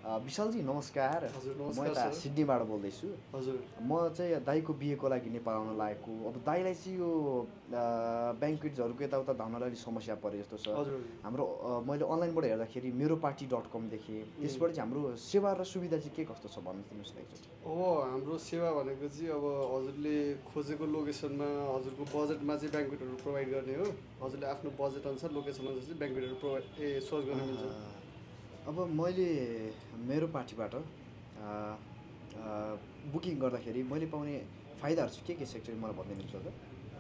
विशालजी नमस्कार। हजुर म नमस्कार यता सर। सिडनीबाट बोल्दैछु। हजुर म चाहिँ दाइको बिहेको लागि नेपाल आउन लागेको। अब दाइलाई चाहिँ यो ब्याङ्क्वेट्सहरूको यताउता धाउनलाई अलिक समस्या परे जस्तो छ। हजुर हाम्रो मैले अनलाइनबाट हेर्दाखेरि मेरो पार्टी .com देखेँ। त्यसबाट चाहिँ हाम्रो सेवा र सुविधा चाहिँ के कस्तो छ भनिदिनुहोस् न एकचोटि। अब हाम्रो सेवा भनेको चाहिँ अब हजुरले खोजेको लोकेसनमा हजुरको बजेटमा चाहिँ ब्याङ्कवेटहरू प्रोभाइड गर्ने हो। हजुरले आफ्नो बजेट अनुसार लोकेसन अनुसार चाहिँ ब्याङ्कवेटहरू सोच गर्न मिल्छ। अब मैले मेरो पार्टीबाट बुकिङ गर्दाखेरि मैले पाउने फाइदाहरू चाहिँ के छ एक्चुअली मलाई भनिदिनुहुन्छ होला?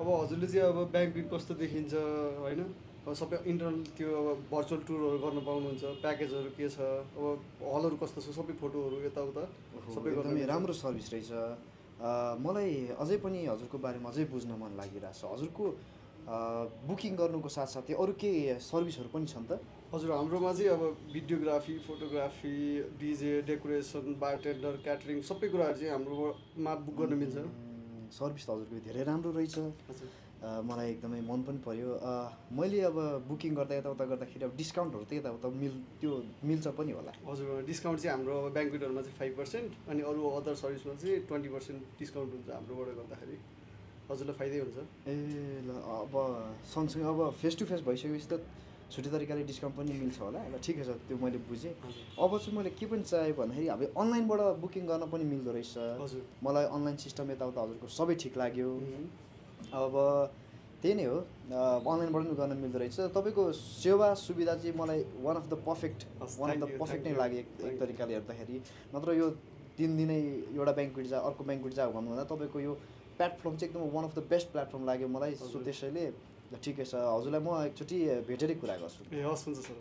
अब हजुरले चाहिँ अब ब्याङ्कवेट कस्तो देखिन्छ होइन, अब सबै इन्टरनल त्यो अब भर्चुअल टुरहरू गर्न पाउनुहुन्छ। प्याकेजहरू के छ, अब हलहरू कस्तो छ, सबै फोटोहरू यताउता सबै गर्न एकदमै मिल्छ। राम्रो सर्भिस रहेछ। मलाई अझै पनि हजुरको बारेमा अझै बुझ्न मन लागिरहेछ। हजुरको बुकिङ गर्नुको साथसाथै अरू के सर्भिसहरू पनि छन् त? हजुर हाम्रोमा चाहिँ अब videography, photography, DJ, decoration, bartender, catering सबै कुराहरू चाहिँ हाम्रोमा बुक गर्न मिल्छ। सर्भिस त हजुरको धेरै राम्रो रहेछ। हजुर मलाई एकदमै मन पनि पर्यो। मैले अब बुकिङ गर्दा यताउता गर्दाखेरि अब डिस्काउन्टहरू त यताउता त्यो मिल्छ पनि होला? हजुर डिस्काउन्ट चाहिँ हाम्रो अब ब्याङ्कवेटहरूमा चाहिँ 5% अनि अरू अदर सर्भिसमा चाहिँ 20% डिस्काउन्ट हुन्छ हाम्रोबाट गर्दाखेरि। हजुरलाई फाइदै हुन्छ। ए ल अब सँगसँगै अब फेस टु फेस भइसकेपछि त छुट्टै तरिकाले डिस्काउन्ट पनि मिल्छ होला। ल ठिकै छ, त्यो मैले बुझेँ। हजुर अब चाहिँ मैले के पनि चाहेँ भन्दाखेरि अब अनलाइनबाट बुकिङ गर्न पनि मिल्दो रहेछ। हजुर मलाई अनलाइन सिस्टम यताउता हजुरको सबै ठिक लाग्यो। उम्, अब त्यही नै हो, अनलाइनबाट पनि गर्न मिल्दो रहेछ। तपाईँको सेवा सुविधा चाहिँ मलाई वान अफ द पर्फेक्ट हस्, one of the thank you, perfect नै thank you, लाग्यो thank एक you। तरिकाले हेर्दाखेरि। नत्र यो 3 दिनै एउटा ब्याङ्कवेट जा अर्को ब्याङ्कवेट जा भन्नुभन्दा तपाईँको यो प्लेटफर्म चाहिँ एकदम one of the best platform लाग्यो मलाई। सो हजुर। त्यसैले ल ठिकै छ, हजुरलाई म एकचोटि भेटेरै कुरा गर्छु। ए हस् हुन्छ सर।